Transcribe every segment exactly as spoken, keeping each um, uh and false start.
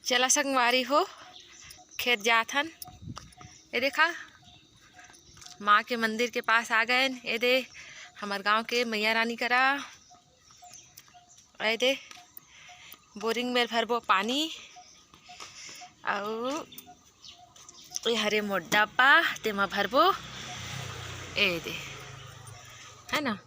चला संगवारी हो, खेत जात हन। ए देखा, माँ के मंदिर के पास आ गए। ए दे, हमर गांव के मैया रानी करा। ए दे, बोरिंग में भरबो पानी, अउ ए हरे मोर डब्बा, तेमा भरबो। ए दे, है ना।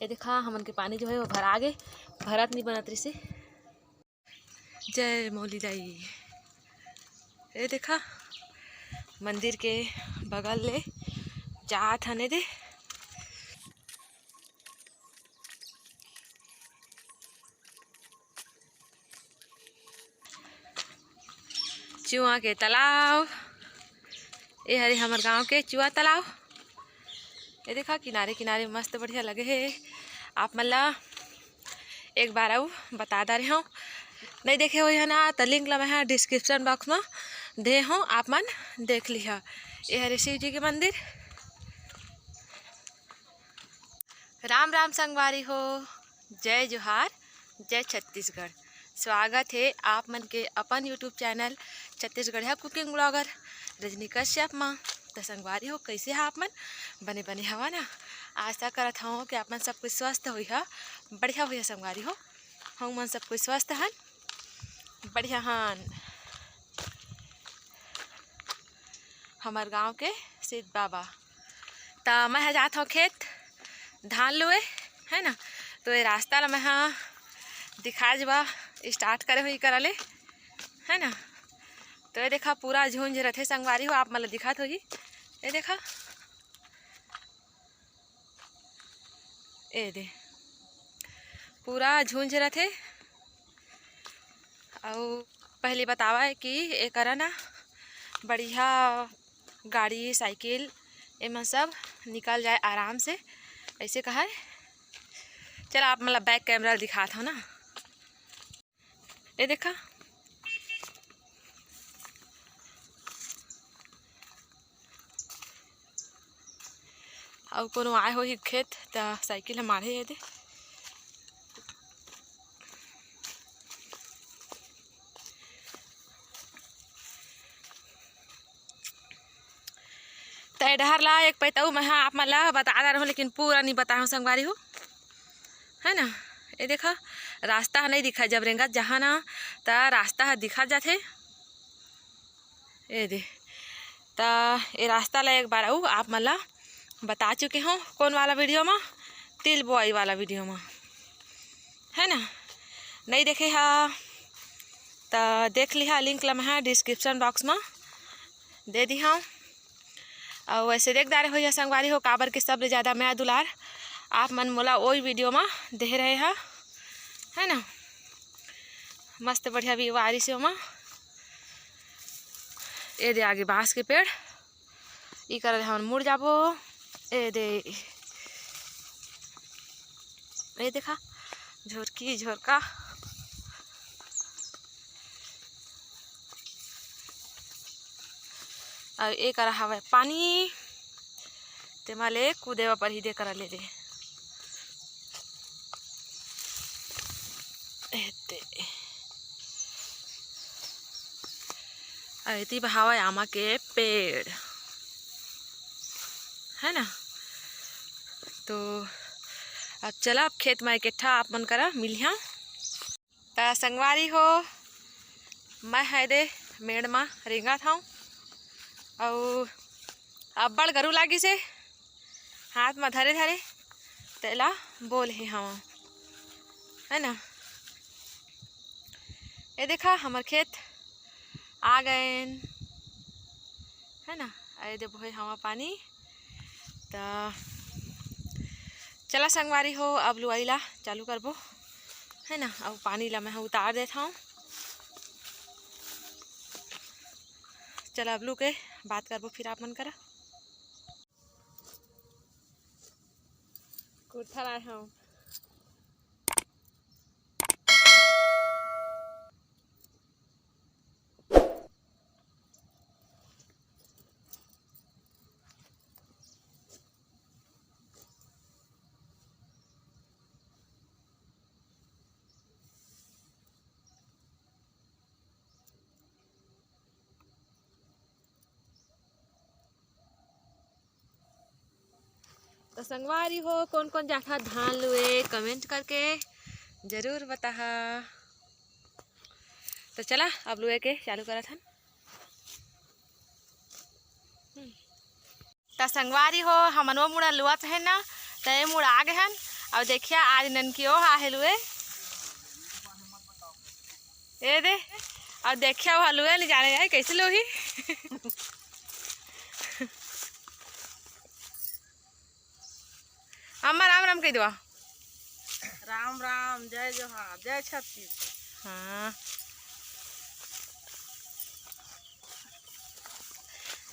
ए देखा, हमन के पानी जो है वो भरा गे, भरत नहीं बनत रिसे। जय मौली दाई। ए देखा, मंदिर के बगल ले जात हने दे। चुआ के तालाब, ए हरे हमर गांव के चुआ तालाब। ए देखा, किनारे किनारे मस्त बढ़िया लगे हे। आप मन ला एक बार अउ बता दे रहे हो, नहीं देखे होही ना, तो लिंक ला मैं डिस्क्रिप्शन बॉक्स में दे हूँ, आप मन देख लिहा। ए हरे शिव जी के मंदिर। राम राम संगवारी हो, जय जोहार, जय छत्तीसगढ़। स्वागत हे आप मन के अपन YouTube चैनल छत्तीसगढ़िया कुकिंग ब्लॉगर रजनी कश्यप मा। त संगवारी हो, कैसे हा आप मन? बने बने हवा ना? आशा करत हवं कि आप मन सब कुछ स्वस्थ होई हा, बढ़िया होई हा संगवारी हो। हम मन सब कुछ स्वस्थ हन, बढ़िया हन। हमर गांव के सिद्ध बाबा। त मैं ह जात हव खेत धान लुए, है ना। तो ये रास्ता ला मैं ह दिखा जबा, स्टार्ट करे हुई करा ले, है ना। तो ये देखा, पूरा झुंझ रथे संगवारी हो, आप मन ला दिखात होही। ये देखा, ए दे, पूरा झुंझ रथे। अउ पहले बतावा है कि एकरा ना बढ़िया गाड़ी, साइकिल, एमन सब निकल जाए आराम से, ऐसे कहा है। चला, आप मतलब बैक कैमरा दिखात हो ना, ये देखा। अउ कोनो आए होही खेत, त साइकिल ह माढ़े हे दे। त ए डहर ला एक पैतऊ मैं ह आप मन ला बता दे रहूं, लेकिन पूरा नहीं बताए हूं संगवारी हो, है ना। ये देखा, रास्ता ह नहीं दिखा, जब रेंगत जहां ना, त रास्ता ह दिखा जाथे। ए दे, त ए रास्ता ला एक बार अउ आप मन ला बता चुके हों, कौन वाला वीडियो मा, तिल बोआई वाला वीडियो मा, है ना। नहीं देखे हा त देख लिहा, लिंक ला मैं डिस्क्रिप्शन बॉक्स मा दे दिहा। अउ वैसे देख डारे होइहा संगवारी हो, काबर के सबले ज़्यादा मया दुलार आप मन मोला ओई वीडियो मा दे रहे हा, है ना। मस्त बढ़िया व्यू आ रही से ओमा। ए दे आगे बांस के पेड़, ई करा ले हमन मुड़ जाबो। ए दे, ए देखा, झोरकी झोरका। अउ ए करा हवय पानी, तेमा ले कूदे बर परही दे करा ले ले। एते। अउ एती बहावय आमा के पेड़, है ना। तो अब चला, अब खेत में इकट्ठा आप मन करा मिलिहा। त संगवारी हो, मैं ह एदे मेड़ म रेंगत हंव, अउ अब्बड़ गरू लागिस हे हाथ म धरे धरे, तेला बोल हे हंव, है ना। ए देखा, हमर खेत आ गएन, है ना। ए दे बोहे हवा पानी। त चला संगवारी हो, अब लुआई ला चालू करबो, है ना। अउ पानी ला मैं ह उतार देत हंव। चला अब लू के बात करबो फिर आप मन करा। कुरथा लाए हंव। तो संगवारी हो, कोन कोन जाथा धान लुए, comment करके जरूर बताहा। तो चला, अब लुए के चालू करत हन। त संगवारी हो, हमन वो मुड़ा लुवत हे ना, त ये मुड़ा आ गे हन। अउ देखिया, आज ननकी ओ हा हे लुए। ए दे, अउ देखिया, वो लुए ले जाने आए, कैसे लुही? अम्मा, राम राम कह दो। राम राम, जय जोहार, जय छत्तीसगढ़। हाँ।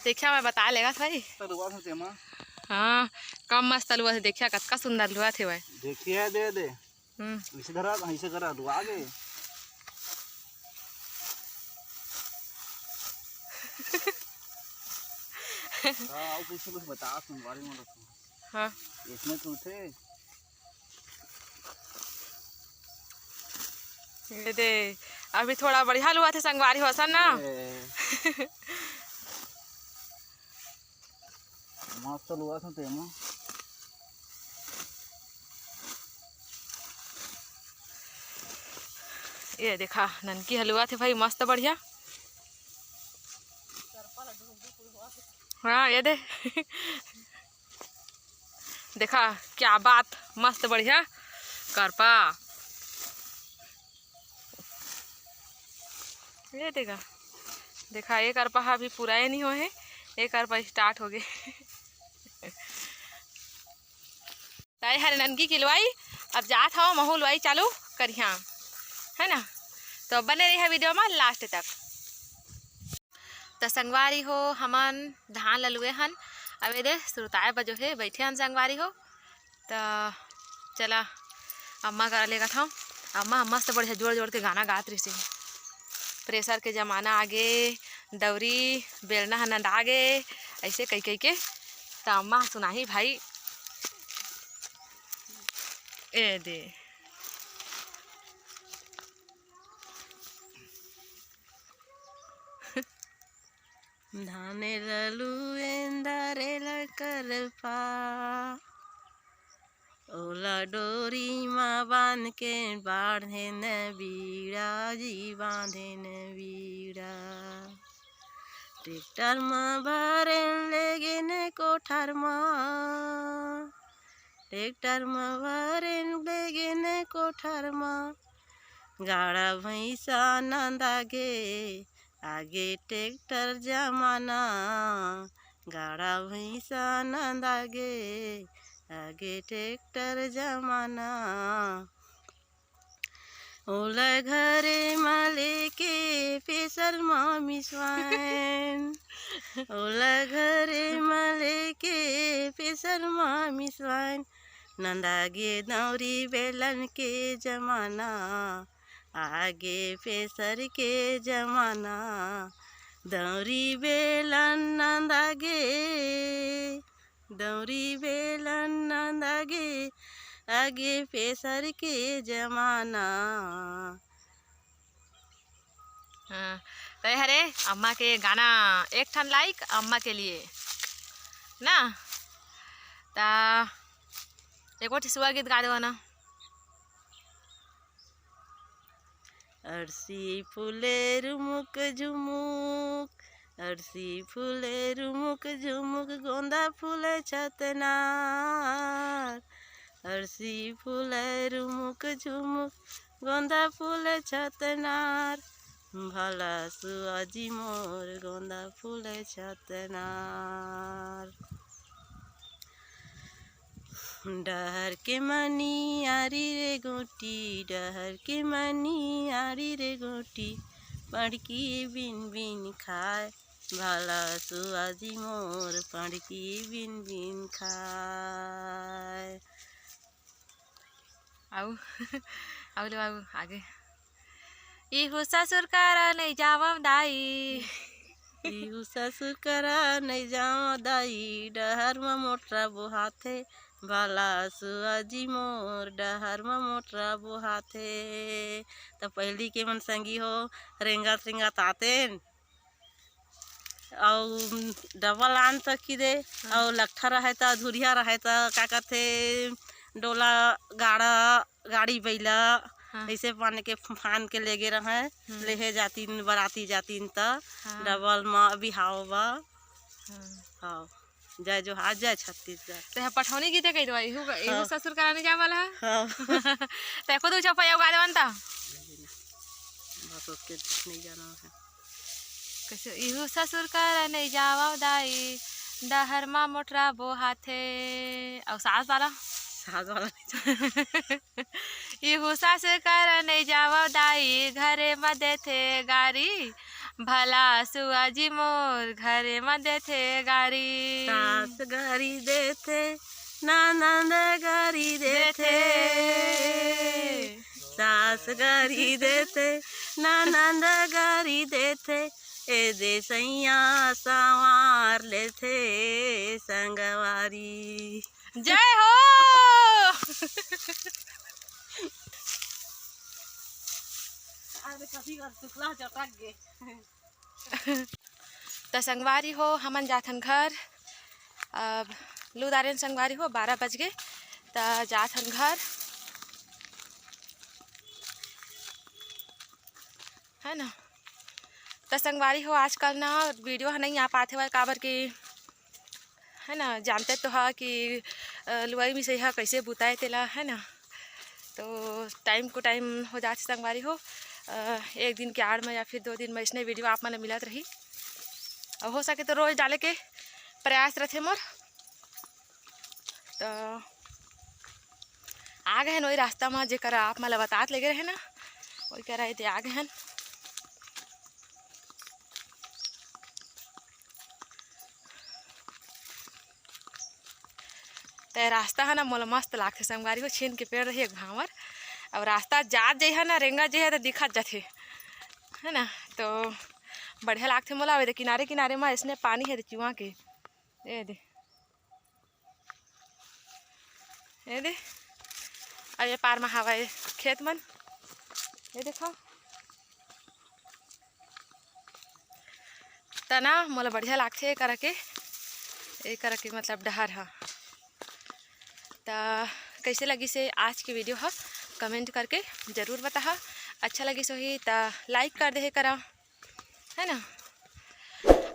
देखिया, मैं बता लेगा भाई। तलुआ से तेमा। हाँ, कम मस्त तलुआ से। देखिया, कतका सुंदर लुआ थे भाई। देखिए, दे दे। हम्म। ऐसे धरा, ऐसे करा, लुआ गे। हाँ, अउ कुछ, कुछ बता, संगवारी मन रखो। हाँ। इसमें तो थे। ये दे, अभी थोड़ा बढ़िया लुआ थे संगवारी हो, असन ना? ए। मस्त लुआ थे तेमा। ये देखा, ननकी ह लुआ थे भाई, मस्त बढ़िया। हाँ, ये दे। देखा, क्या बात, मस्त बढ़िया करपा। ये देखा, देखा, ये करपा हा अभी पूरा ये नहीं हो हे, ये करपा start हो गे। ताई हरे ननकी की लुआई, अब जात हव महू लुआई चालू करिहा, है ना? तो बने रहिहा video में last तक। त संगवारी हो, हमन धान ल लुए हन, अब एदे सुरताए बजो हे, बैठे हन संगवारी हो। त चला अम्मा करा लेगत हव। अम्मा ह मस्त बढ़िया जोड़ जोड़ के गाना गात रहिसे। Pressure के जमाना आगे, दौरी बेलना ह नंदा गे, ऐसे कही कही के त अम्मा ह सुनाही भाई। ए दे। धाने ल लुएन धरे ल करपा, ओला डोरी म बांध के बांधेन बीड़ा जी, बांधेन बीड़ा। Tractor म भरेन लेगेन कोठर म, tractor म भरेन लेगेन कोठर म, गाड़ा भैंसा नंदा गे, आगे tractor जमाना, गाड़ा भैंसा नंदा गे, आगे tractor जमाना। ओला घरे म लेके pressure म मिसवाएन, ओला घरे म लेके pressure म मिसवाएन। नंदा गे दौरी बेलन के जमाना, आगे pressure के जमाना। दौरी बेलन नंदा गे, दौरी बेलन नंदा गे, आगे pressure के जमाना। हाँ, त हरे अम्मा के गाना, एक ठन like अम्मा के लिए ना। त एको ठे सुआ गीत गा देवा ना। अरसी फूले रुमुक झुमुक, अरसी फूले रुमुक झुमुक, गोंदा फूले छतनार। अरसी फूले रुमुक झुमुक, गोंदा फूले छतनार। भला सुआ जी मोर, गोंदा फूले छतनार। डहर के मनियारी रे गोटी, डहर के मनियारी रे गोटी, पड़की बिन बिन खाए, भला सुआ जी मोर, पड़की बिन बिन खाए। आऊ, आऊ ले आऊ आगे। इहू ससुर करा नहीं जावम दाई। इहू ससुर करा नहीं जावम दाई, डहर म मोटरा बोहाथे, भला सुआ जी मोर, डहर म मोटरा बोहाथे। त पहिली के मन संगी हो, रेंगत रेंगत आतेन। अउ डबल आन त किरे, हाँ। अउ लट्ठा रहे त, धुरिया रहे त, का कथे, डोला, गाड़ा, गाड़ी, बैला, हाँ। ऐसे पान के फान के लेगे रहे, हम्म। लेहे जातिन, बराती जातिन त, हाँ। डबल म बिहाव बा। हाँ। हाँ। जय जोहार, जय छत्तीसगढ़। ते ह पठौनी गीते कही देवा, इहू, इहू हाँ। ससुर करा नहीं जाए वाला है। हाँ। ते खुद ऊंचा पया उगा देवन ता। बस ओके नहीं जाना है। कैसे इहू ससुर करा नहीं जावा दाई, डहर मा मोटरा बोहाथे। अउ सास वाला? सास वाला नहीं जाना। इहू सास करा नहीं जावा दाई, घरे म देथे गारी। भला सुआ जी मोर घरे म देथे गारी। सास गारी देथे, ननंद गारी देथे। देथे। सास गारी देथे, ननंद गारी देथे, ए दे सैया संवार लेथे संगवारी। जय हो। अरे कभी कर टुकला चटक गे। त संगवारी हो, हमन जाथन घर। अब लुदारेन संगवारी हो, बारह बज गे, त जाथन घर, है ना। त संगवारी हो, आजकल ना वीडियो ह नहीं आ पात हवय, काबर कि, है ना, जानते तो ह कि, अ, लुआई मिसई ह कैसे बुताए तेला, है ना। तो टाइम को टाइम हो जाथे संगवारी हो, अ, एक दिन के आड़ में या फिर दो दिन में इसने वीडियो आप मन ल मिलत रही। और हो सके तो रोज डाले के प्रयास रथे मोर। तो आ गए हन वही रास्ता में, जेकर आप मन ल बतात लेगे रहे ना, वही करा एदे आ गए हन। ते रास्ता है ना, मोला मस्त लागथे संगवारी हो। छीन के पेड़ रही एक भांवर, अब रास्ता जात जइहा ना, रेंगा जइहा तो दिखत जाथे, है ना। तो बढ़िया लागथे मोला। अब एदे किनारे किनारे में इसने पानी है, एदे चुआ के, ए दे, ए दे, अउ ये पार में हवय खेत मन, ये देखो। तना मोला बढ़िया लागथे ए करा के, ए करा के मतलब डहर ह। त कैसे लगिस हे आज के वीडियो ह, कमेंट करके जरूर बताहा। अच्छा लगिस होही त लाइक कर देहे करा, है ना।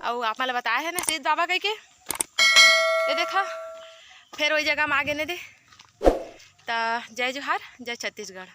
अउ आप मन ल बताए हे ना सिद्ध बाबा कहिके, ये देखा, फेर वही जगह में आ गे ने दे। त जय जोहार, जय छत्तीसगढ़।